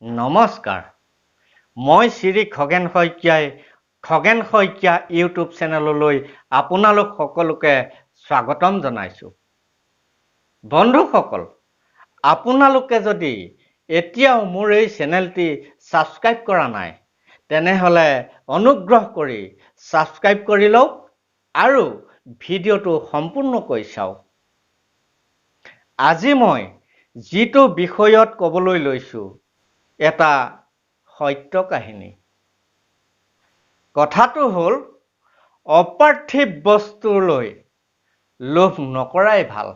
নমস্কাৰ, মই শ্ৰী খগেন শইকীয়াই খগেন শইকীয়া ইউটিউব চেনেললৈ আপোনালোক সকলোকে স্বাগতম জনাইছোঁ। বন্ধুসকল, আপোনালোকে যদি এতিয়াও মোৰ এই চেনেলটি ছাবস্ক্ৰাইব কৰা নাই, তেনেহ'লে অনুগ্ৰহ কৰি ছাবস্ক্ৰাইব কৰি লওক আৰু ভিডিঅ'টো সম্পূৰ্ণকৈ চাওক। আজি মই যিটো বিষয়ত ক'বলৈ লৈছোঁ, এটা সত্য কাহিনী। কথাটো হ'ল, অপাৰ্থিৱ বস্তুলৈ লোভ নকৰাই ভাল,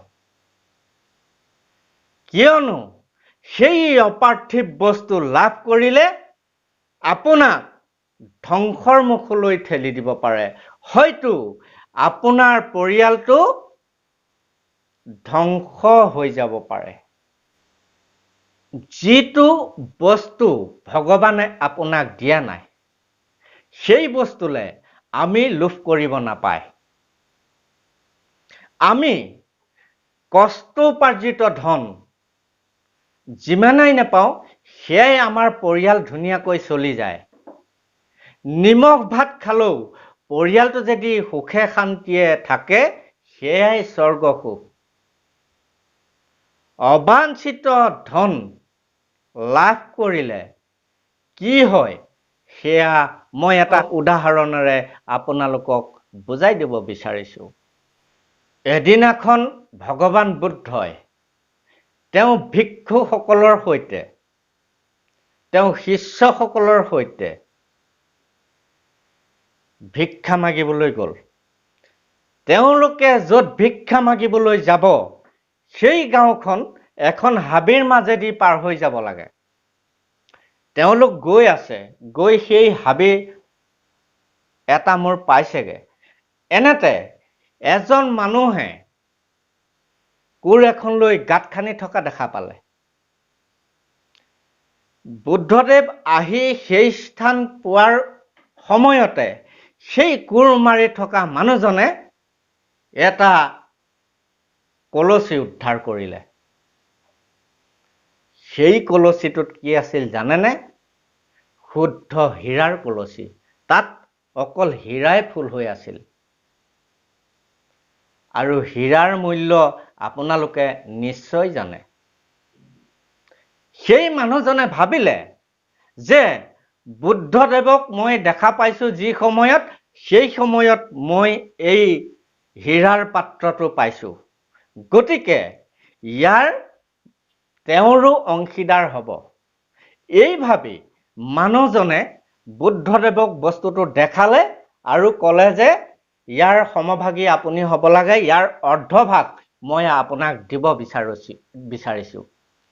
কিয়নো সেই অপাৰ্থিৱ বস্তু লাভ কৰিলে আপোনাক ধ্বংসৰ মুখলৈ ঠেলি দিব পাৰে। হয়তো আপোনাৰ পৰিয়ালটো ধ্বংস হৈ যাব পাৰে। যিটো বস্তু ভগৱানে আপোনাক দিয়া নাই, সেই বস্তুলে আমি লোভ কৰিব নাপায়। আমি কষ্টোপাৰ্জিত ধন যিমানেই নাপাওঁ, সেয়াই আমাৰ পৰিয়াল ধুনীয়াকৈ চলি যায়। নিমখ ভাত খালেও পৰিয়ালটো যদি সুখে শান্তিয়ে থাকে, সেয়াই স্বৰ্গ সুখ। অবাঞ্ছিত ধন লাভ কৰিলে কি হয়, সেয়া মই এটা উদাহৰণেৰে আপোনালোকক বুজাই দিব বিচাৰিছোঁ। এদিনাখন ভগৱান বুদ্ধই তেওঁ ভিক্ষুসকলৰ সৈতে, তেওঁ শিষ্যসকলৰ সৈতে ভিক্ষা মাগিবলৈ গ'ল। তেওঁলোকে য'ত ভিক্ষা মাগিবলৈ যাব, সেই গাঁওখন এখন হাবিৰ মাজেদি পাৰ হৈ যাব লাগে। তেওঁলোক গৈ আছে, গৈ সেই হাবি এটা মূৰ পাইছেগে। এনেতে এজন মানুহে কোৰ এখন লৈ গাঁত খান্দি থকা দেখা পালে। বুদ্ধদেৱ আহি সেই স্থান পোৱাৰ সময়তে সেই কোৰ মাৰি থকা মানুহজনে এটা কলচী উদ্ধাৰ কৰিলে। সেই কলচীটোত কি আছিল জানেনে? শুদ্ধ হীৰাৰ কলচী। তাত অকল হীৰাই ফুল হৈ আছিল। আৰু হীৰাৰ মূল্য আপোনালোকে নিশ্চয় জানে। সেই মানুহজনে ভাবিলে যে বুদ্ধদেৱক মই দেখা পাইছোঁ যি সময়ত, সেই সময়ত মই এই হীৰাৰ পাত্ৰটো পাইছোঁ, গতিকে ইয়াৰ তেওঁৰো অংশীদাৰ হ'ব। এই ভাবি মানুহজনে বুদ্ধদেৱক বস্তুটো দেখালে আৰু ক'লে যে ইয়াৰ সমভাগী আপুনি হ'ব লাগে, ইয়াৰ অৰ্ধভাগ মই আপোনাক দিব বিচাৰিছোঁ,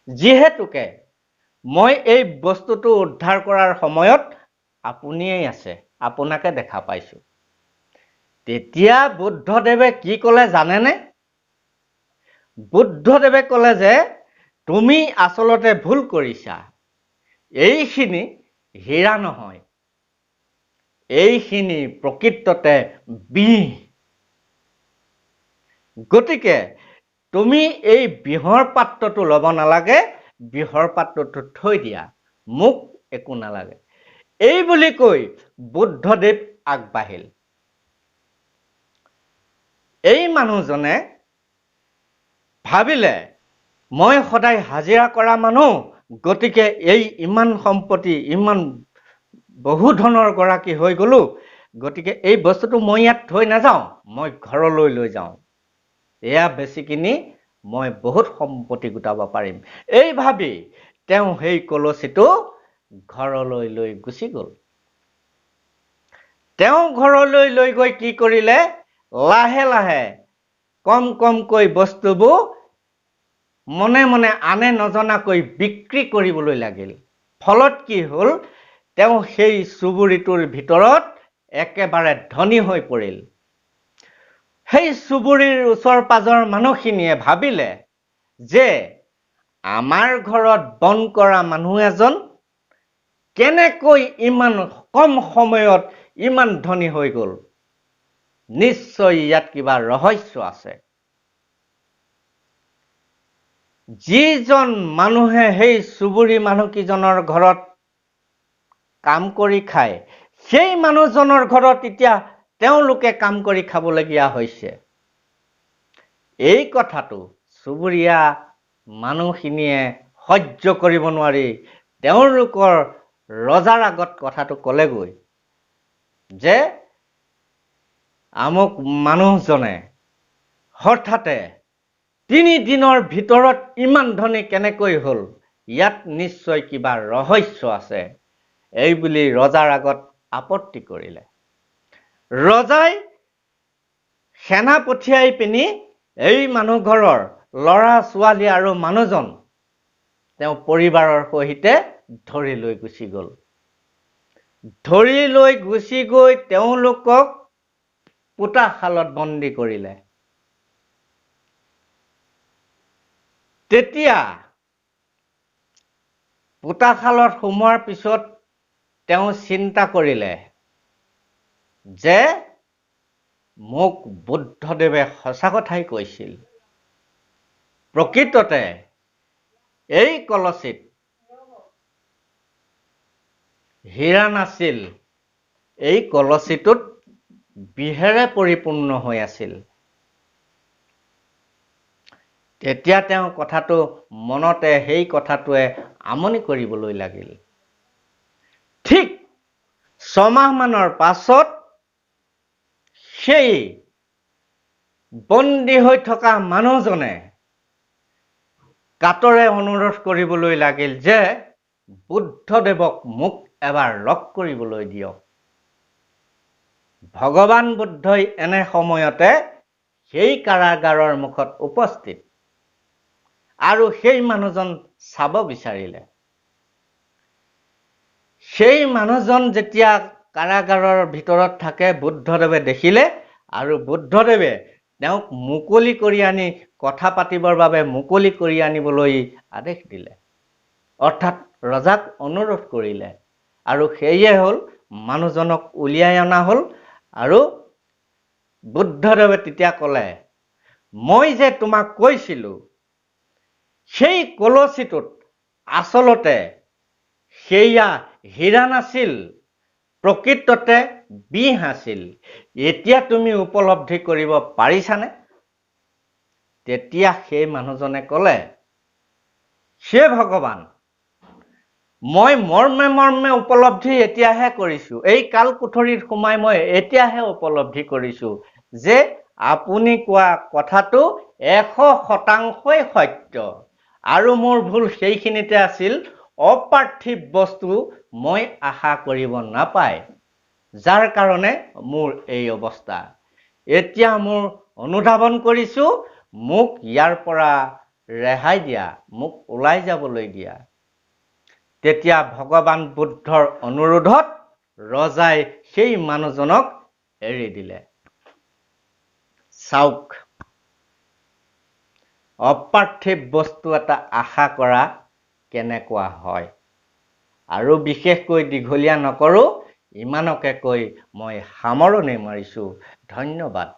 যিহেতুকে মই এই বস্তুটো উদ্ধাৰ কৰাৰ সময়ত আপুনিয়েই আছে, আপোনাকে দেখা পাইছোঁ। তেতিয়া বুদ্ধদেৱে কি ক'লে জানেনে? বুদ্ধদেৱে ক'লে যে তুমি আচলতে ভুল কৰিছা, এইখিনি হীৰা নহয়, এইখিনি প্ৰকৃততে বিহ। গতিকে তুমি এই বিহৰ পাত্ৰটো ল'ব নালাগে, বিহৰ পাত্ৰটো থৈ দিয়া, মোক একো নালাগে। এই বুলি কৈ বুদ্ধদেৱ আগবাঢ়িল। এই মানুহজনে ভাবিলে, মই সদায় হাজিৰা কৰা মানুহ, গতিকে এই ইমান সম্পত্তি, ইমান বহু ধনৰ গৰাকী হৈ গ'লো, গতিকে এই বস্তুটো মই ইয়াত থৈ নাযাওঁ, মই ঘৰলৈ লৈ যাওঁ, এয়া বেচি কিনি মই বহুত সম্পত্তি গোটাব পাৰিম। এই ভাবি তেওঁ সেই কলচীটো ঘৰলৈ লৈ গুচি গ'ল। তেওঁ ঘৰলৈ লৈ গৈ কি কৰিলে? লাহে লাহে কম কমকৈ বস্তুবোৰ মনে মনে আনে নজনাকৈ বিক্ৰী কৰিবলৈ লাগিল। ফলত কি হ'ল? তেওঁ সেই চুবুৰীটোৰ ভিতৰত একেবাৰে ধনী হৈ পৰিল। সেই চুবুৰীৰ ওচৰ পাজৰ মানুহখিনিয়ে ভাবিলে যে আমাৰ ঘৰত বন কৰা মানুহ এজন কেনেকৈ ইমান কম সময়ত ইমান ধনী হৈ গ'ল? নিশ্চয় ইয়াত কিবা ৰহস্য আছে। যিজন মানুহে সেই চুবুৰী মানুহকেইজনৰ ঘৰত কাম কৰি খায়, সেই মানুহজনৰ ঘৰত এতিয়া তেওঁলোকে কাম কৰি খাবলগীয়া হৈছে। এই কথাটো চুবুৰীয়া মানুহখিনিয়ে সহ্য কৰিব নোৱাৰি তেওঁলোকৰ ৰজাৰ আগত কথাটো ক'লেগৈ যে আমুক মানুহজনে হঠাতে 3 দিনৰ ভিতৰত ইমান ধনী কেনেকৈ হ'ল, ইয়াত নিশ্চয় কিবা ৰহস্য আছে, এই বুলি ৰজাৰ আগত আপত্তি কৰিলে। ৰজাই সেনা পঠিয়াই পিনি এই মানুহ ঘৰৰ ল'ৰা ছোৱালী আৰু মানুহজন তেওঁ পৰিবাৰৰ সহিতে ধৰি লৈ গুচি গ'ল। ধৰি লৈ গুচি গৈ তেওঁলোকক পোতাশালত বন্দী কৰিলে। তেতিয়া পোতাশালত সোমোৱাৰ পিছত তেওঁ চিন্তা কৰিলে যে মোক বুদ্ধদেৱে সঁচা কথাই কৈছিল, প্ৰকৃততে এই কলচীত হীৰা নাছিল, এই কলচীটোত বিহেৰে পৰিপূৰ্ণ হৈ আছিল। তেতিয়া তেওঁ কথাটো মনতে সেই কথাটোৱে আমনি কৰিবলৈ লাগিল। ঠিক ছমাহমানৰ পাছত সেই বন্দী হৈ থকা মানুহজনে কাতৰে অনুৰোধ কৰিবলৈ লাগিল যে বুদ্ধদেৱক মোক এবাৰ লগ কৰিবলৈ দিয়ক। ভগৱান বুদ্ধই এনে সময়তে সেই কাৰাগাৰৰ মুখত উপস্থিত আৰু সেই মানুহজন চাব বিচাৰিলে। সেই মানুহজন যেতিয়া কাৰাগাৰৰ ভিতৰত থাকে, বুদ্ধদেৱে দেখিলে আৰু বুদ্ধদেৱে তেওঁক মুকলি কৰি আনি কথা পাতিবৰ বাবে মুকলি কৰি আনিবলৈ আদেশ দিলে, অৰ্থাৎ ৰজাক অনুৰোধ কৰিলে। আৰু সেয়ে হ'ল মানুহজনক উলিয়াই অনা হ'ল আৰু বুদ্ধদেৱে তেতিয়া ক'লে, মই যে তোমাক কৈছিলোঁ সেই কলচীটোত আচলতে সেয়া হীৰা নাছিল, প্ৰকৃততে বিহ আছিল, এতিয়া তুমি উপলব্ধি কৰিব পাৰিছানে? তেতিয়া সেই মানুহজনে ক'লে, হে ভগৱান, মই মৰ্মে মৰ্মে উপলব্ধি এতিয়াহে কৰিছোঁ, এই কাল কোঠৰীত সোমাই মই এতিয়াহে উপলব্ধি কৰিছোঁ যে আপুনি কোৱা কথাটো 100% সত্য আৰু মোৰ ভুল সেইখিনিতে আছিল, অপাৰ্থিৱ বস্তু মই আশা কৰিব নাপায়, যাৰ কাৰণে মোৰ এই অৱস্থা। এতিয়া মোৰ অনুধাৱন কৰিছোঁ, মোক ইয়াৰ পৰা ৰেহাই দিয়া, মোক ওলাই যাবলৈ দিয়া। তেতিয়া ভগৱান বুদ্ধৰ অনুৰোধত ৰজাই সেই মানুহজনক এৰি দিলে। চাওক, অপাৰ্থিৱ বস্তু এটা আশা কৰা কেনেকুৱা হয়। আৰু বিশেষকৈ দীঘলীয়া নকৰোঁ, ইমানকে কৈ মই সামৰণি মাৰিছোঁ। ধন্যবাদ।